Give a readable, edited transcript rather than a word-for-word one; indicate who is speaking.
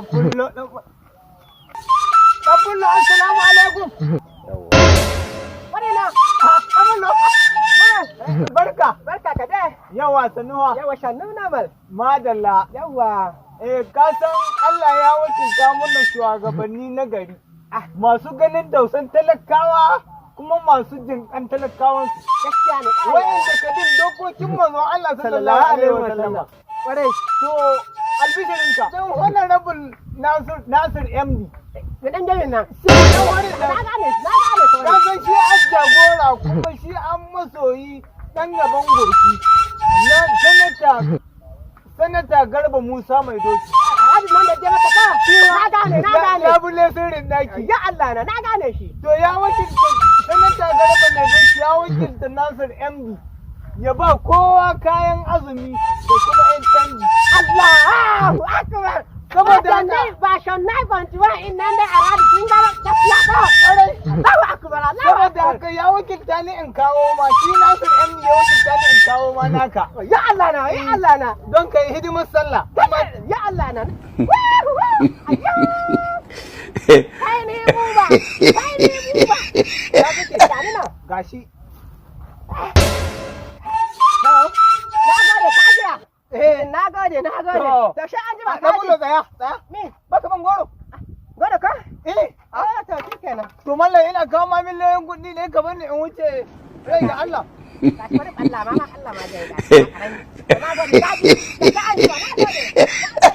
Speaker 1: Dan Fullo, Dan Fullo, assalamu alaikum.
Speaker 2: Wani na?
Speaker 1: Dan Fullo. Barka.
Speaker 2: Barka ka dai.
Speaker 1: Yawa, sanuwa.
Speaker 2: Yawa, shannu na mal.
Speaker 1: Madalla.
Speaker 2: Yawa.
Speaker 1: Eh, ka san Allah ya wakilta mana shugabanni na gari. Masu ganin tausan talakawa kuma masu jinƙan talakawan su.
Speaker 2: Gaskiya ne.
Speaker 1: Wa'inda ka bin dokokin manzon Allah sallallahu alaihi wa sallam.
Speaker 2: Kwarai.
Speaker 1: To, albishirinka. Wannan rabin Nasir, Nasir MD.
Speaker 2: Da dan jamin nan.
Speaker 1: Sai wani
Speaker 2: Na gane, na gane.
Speaker 1: Ka san shi an jagora kuma shi an masoyi dan gaban goshi na sanata Garba Musa Mai Doki.
Speaker 2: Alhaji nan da je maka ka. Na gane, na gane.
Speaker 1: Labule sirrin daki.
Speaker 2: Ya Allah na, na gane shi.
Speaker 1: To, ya wakilta sanata Garba Mai Doki, ya wakilta Nasir MD ya ba kowa kayan azumi da kuma 'yan canji.
Speaker 2: Allahu akbar.
Speaker 1: Saboda haka
Speaker 2: Version 9.1 in nan da aradu sun ga gaskiya ko. Allahu akbar, Allahu
Speaker 1: Saboda
Speaker 2: akbar.
Speaker 1: haka ya wakilta ni in kawo ma shi, Nasir MD ya wakilta ni in kawo ma naka.
Speaker 2: Ya Allah na, ya Allah na.
Speaker 1: Don ka yi hidimar sallah.
Speaker 2: Ya Allah na. Ayyo. Kai ne buba. Kai ne buba.
Speaker 1: Ya kake?
Speaker 2: Gani nan.
Speaker 1: Gashi.
Speaker 2: Na gode, ka jiya.
Speaker 1: Eh.
Speaker 2: Na gode, na gode.
Speaker 1: To.
Speaker 2: To, sai an jima.
Speaker 1: Dan Bullo, tsaya, tsaya.
Speaker 2: Me?
Speaker 1: Baka ban goro.
Speaker 2: Gode ka?
Speaker 1: Eh.
Speaker 2: Ah, to shikenan.
Speaker 1: To mallam, ina kawo ma miliyoyin kuɗi ne ka bani in wuce, rai ga Allah.
Speaker 2: Gashi, bari Allah ma, Allah ma zai gashi. Na gode, ka ji. Sai an jima, na gode.